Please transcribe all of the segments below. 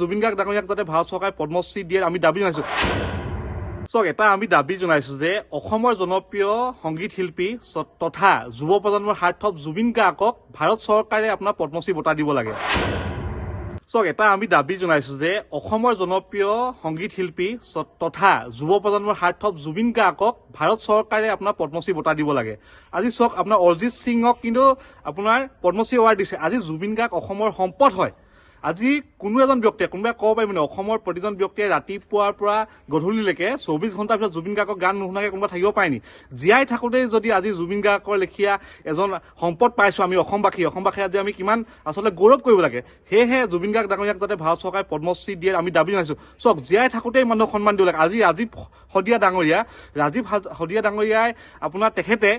জুবিন গাৰ্গ ডাঙৰীয়াক যাতে ভাৰত চৰকাৰে পদ্মশ্ৰী দিয়ে আমি দাবী জনাইছোঁ। চাওক, এটা আমি দাবী জনাইছোঁ যে অসমৰ জনপ্ৰিয় সংগীত শিল্পী তথা যুৱ প্ৰজন্মৰ সাৰ্থক জুবিন গাৰ্গক ভাৰত চৰকাৰে আপোনাৰ পদ্মশ্ৰী বঁটা দিব লাগে। চাওক, এটা আমি দাবী জনাইছোঁ যে অসমৰ জনপ্ৰিয় সংগীত শিল্পী তথা যুৱ প্ৰজন্মৰ সাৰ্থক জুবিন গাৰ্গক ভাৰত চৰকাৰে আপোনাৰ পদ্মশ্ৰী বঁটা দিব লাগে। আজি চাওক, আপোনাৰ অৰিজিত সিঙক কিন্তু আপোনাৰ পদ্মশ্ৰী এৱাৰ্ড দিছে। আজি জুবিন গাৰ্গ অসমৰ সম্পদ হয়। আজি কোনো এজন ব্যক্তিয়ে, কোনোবাই ক'ব পাৰিব নে অসমৰ প্ৰতিজন ব্যক্তিয়ে ৰাতিপুৱাৰ পৰা গধূলিলৈকে 24 ঘণ্টাৰ ভিতৰত জুবিন গাৰ্গৰ গান নুশুনাকৈ কোনোবা থাকিব পাৰে নি? জীয়াই থাকোঁতেই যদি আজি জুবিন গাৰ্গৰ লেখীয়া এজন সম্পদ পাইছোঁ আমি অসমবাসী, অসমবাসী আজি আমি কিমান আচলতে গৌৰৱ কৰিব লাগে। সেয়েহে জুবিন গাৰ্গ ডাঙৰীয়াক যাতে ভাৰত চৰকাৰে পদ্মশ্ৰী দিয়ে আমি দাবী জনাইছোঁ। চাওক, জীয়াই থাকোঁতেই মানুহক সন্মান দিব লাগে। আজি ৰাজীৱ শদিয়া ডাঙৰীয়া, ৰাজীৱ শদিয়া ডাঙৰীয়াই আপোনাৰ তেখেতে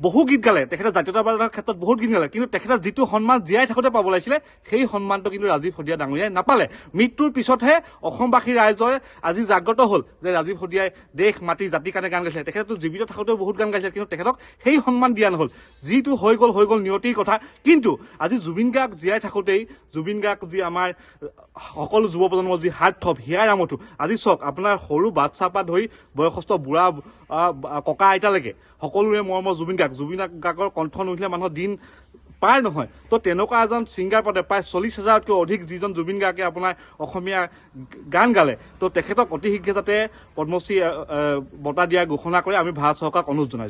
বহু গীত গালে, তেখেতে জাতীয়তাবাদৰ ক্ষেত্ৰত বহুত গীত গালে, কিন্তু তেখেতে যিটো সন্মান জীয়াই থাকোঁতে পাব লাগিছিলে সেই সন্মানটো কিন্তু ৰাজীৱ শদিয়া ডাঙৰীয়াই নাপালে। মৃত্যুৰ পিছতহে অসমবাসী ৰাইজৰ আজি জাগ্ৰত হ'ল যে ৰাজীৱ শদিয়াই দেশ, মাটি, জাতিৰ কাৰণে গান গাইছিলে। তেখেতেতো জীৱিত থাকোঁতেও বহুত গান গাইছিলে, কিন্তু তেখেতক সেই সন্মান দিয়া নহ'ল। যিটো হৈ গ'ল হৈ গ'ল, নিয়তিৰ কথা। কিন্তু আজি জুবিন গাৰ্গ জীয়াই থাকোঁতেই জুবিন গাৰ্গ যি আমাৰ সকলো যুৱ প্ৰজন্মৰ যি সাৰ্থক হিয়াৰ আমঠু, আজি চাওক, আপোনাৰ সৰু বাচ্ছাৰ পৰা ধৰি বয়সস্থ বুঢ়া ককা আইতালৈকে সকলোৰে মৰমৰ জুবিন গাৰ্গ। জুবিন গাৰ্গৰ কণ্ঠ নুশুনিলে মানুহৰ দিন পাৰ নহয়। তো তেনেকুৱা এজন ছিংগাৰ পাতে প্ৰায় 40 হাজাৰতকৈ অধিক যিজন জুবিন গাৰ্গে আপোনাৰ অসমীয়া গান গালে, তো তেখেতক অতি শীঘ্ৰে যাতে পদ্মশ্ৰী বঁটা দিয়াৰ ঘোষণা কৰে আমি ভাৰত চৰকাৰক অনুৰোধ জনাইছোঁ।